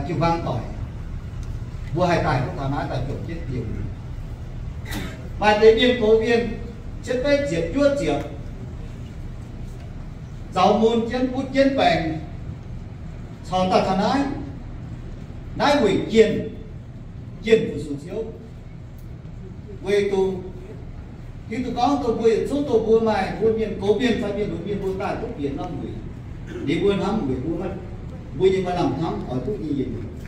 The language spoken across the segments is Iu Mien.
jiu-baang doic, mbuo haih daaih taux naaiv daaih jomc jienv diuh. Maaih deix mienh gox mienh cietv beiv ziepc juov ziepc zaux mun jienv butv jienv baengc caux daaih taux naaiv. Naaiv weic jienh, jienh fu-sux Ziouv. Weic zuqc Giduc gorngv dongh mbuo yietc zungv dongh mbuo maaih mbuo mienh gox mienh fai mienh lunx mienh mbuo daaih duqv bieqc norm wuic, liuz mbuo hnamv weic mbuo, mbuo nyei maaih lamh hnamv oix duqv nyei yietc nyungc.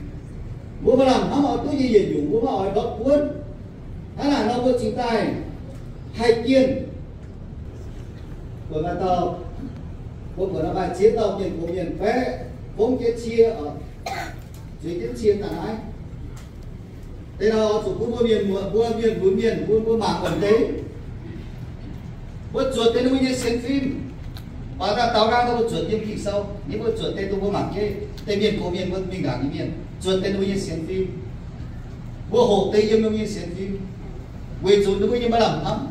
Mbuo maaih lamh hnamv oix duqv nyei yietc nyungc, mbuo maiv oix ndortv buonv. Hnangv naaic nor mbuo cingx daaih haih jienh buatc maaih dauh, mbuo buatc maaih ziex dauh mienh gox mienh baeqv fongv jienv cie, zueiz jienv cie daaih naaiv. Deix nor zuqc bun mbuo mienh muoz, mbuo mienh lunx mienh, mbuo, mbuo mangc wuonc deix. Mbuo zuotc deix ninh mbuo nyei sienx fim. Baac daaih daaux nqaang daaih mbuo zuotc yiem Ging-Sou, ninh mbuo zuotc deix dongh mbuo mangc jeiv, deix mienh gox mienh mbuo mingh ndaangc nyei mienh, zuotc deix ninh mbuo nyei sienx fim. Mbuo hoqc deix yiem ninh mbuo nyei sienx fim, weic zuqc ninh mbuo nyei maaih lamh hnamv.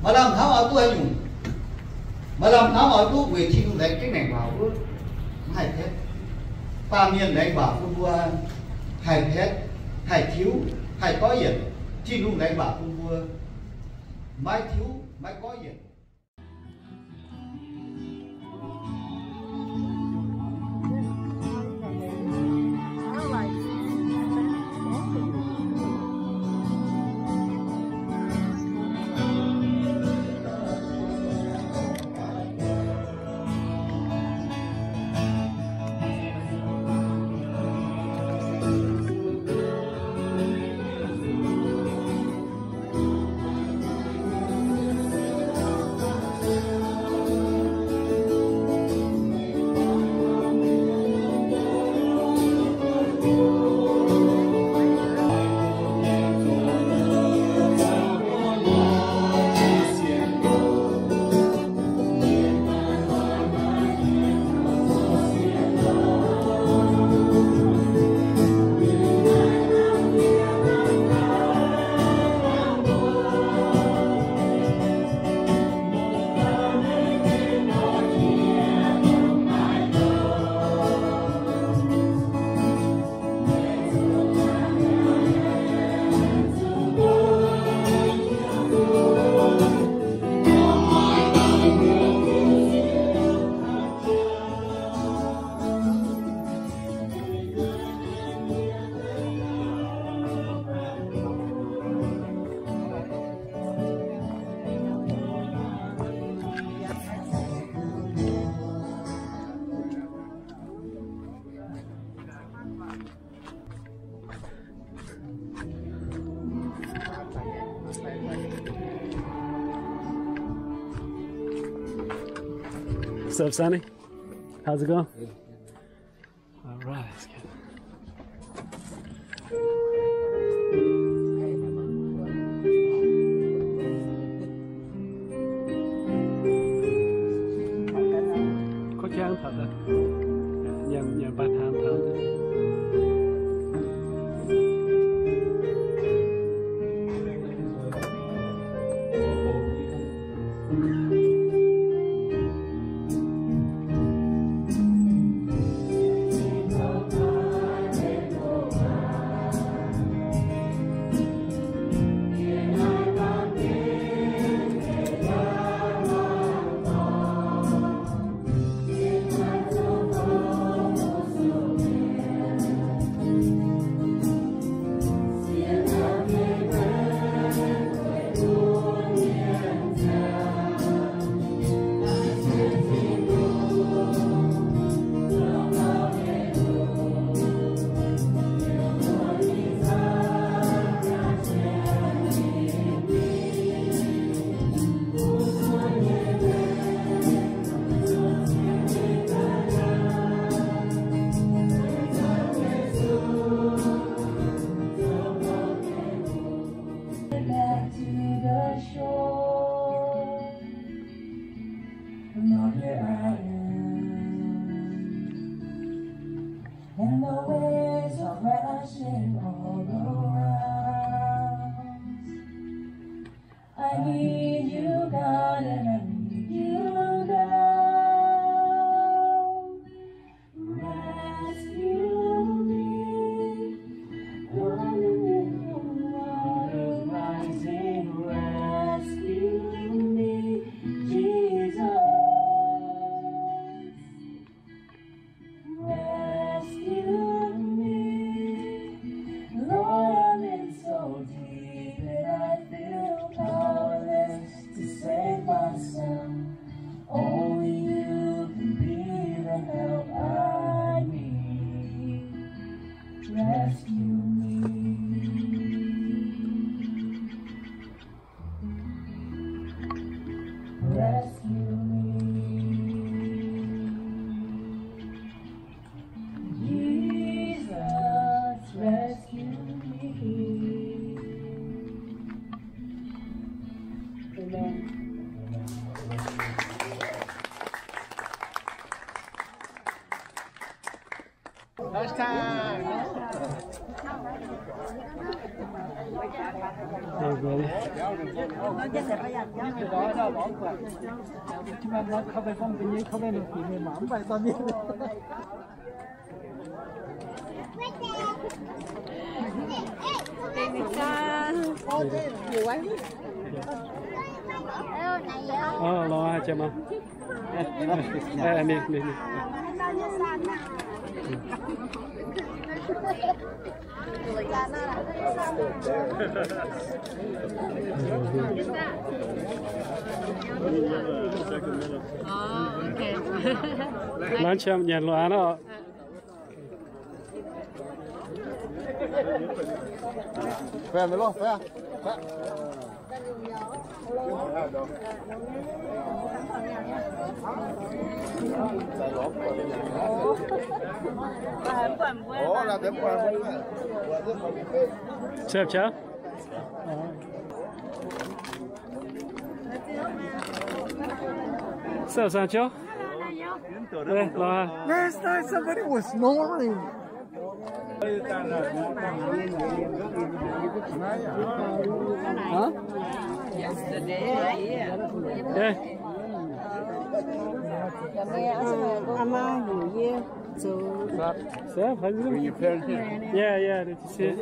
Maaih lamh hnamv oix duqv haaix nyungc? Maaih lamh hnamv oix duqv weic Tin-Hungh laengz jienv ngaengc waac wuov, maiv haih paetv. Baamh mienh laengz waac bun mbuo haih paetv, haih tiuv, haih goiv yienc. Tin-Hungh laengz waac bun mbuo maiv tiuv, maiv goiv yienc. What's up, Sonny? How's it going? All right, let's get it. Back to the shore, from where I am, and the waves are crashing all around. I need you, God, and I need you now. Rescue me. Rescue me. Rescue me. Jesus, rescue me. Amen. Last time. Ơ, lo haic jiex mangc. Ơ, ninh, ninh, ninh. Lanh qiemx nyanc luoqc aqv. Saauv saauv jauv. Last night somebody was snoring. Huh? Yesterday, yeah. Yeah. Bring your parents here. Yeah, yeah, they just here.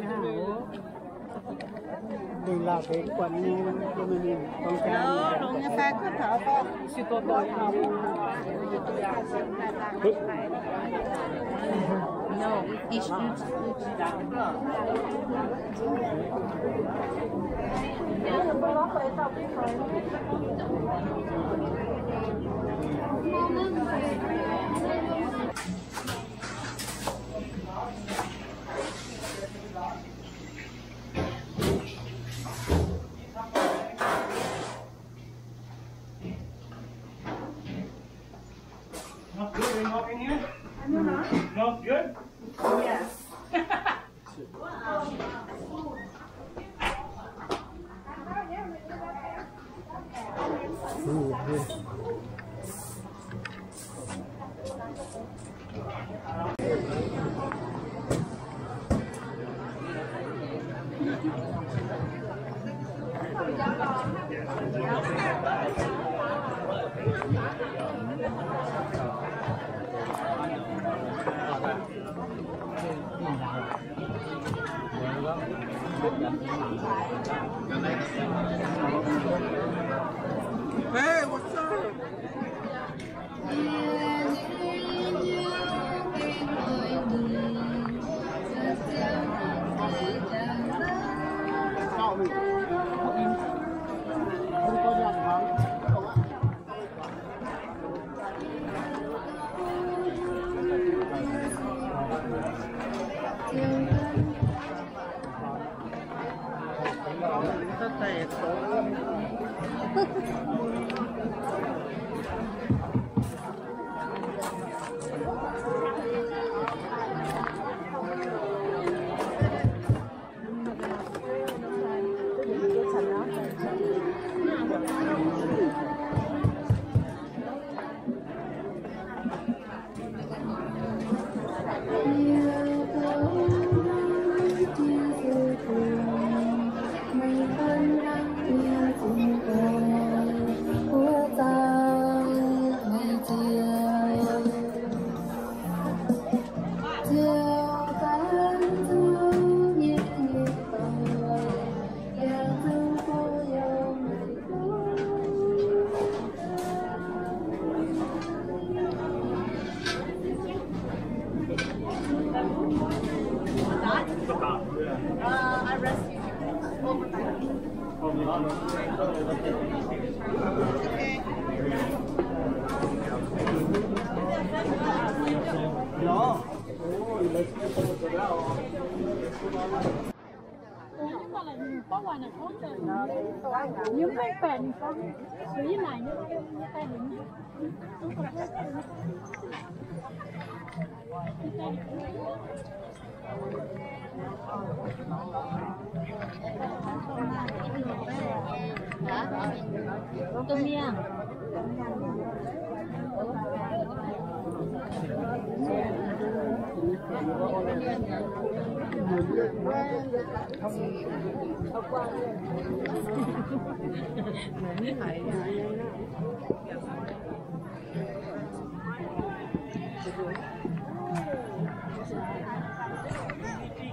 Not good, not in here? No good? Yes. Hey, what's up?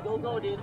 Go, go, dude.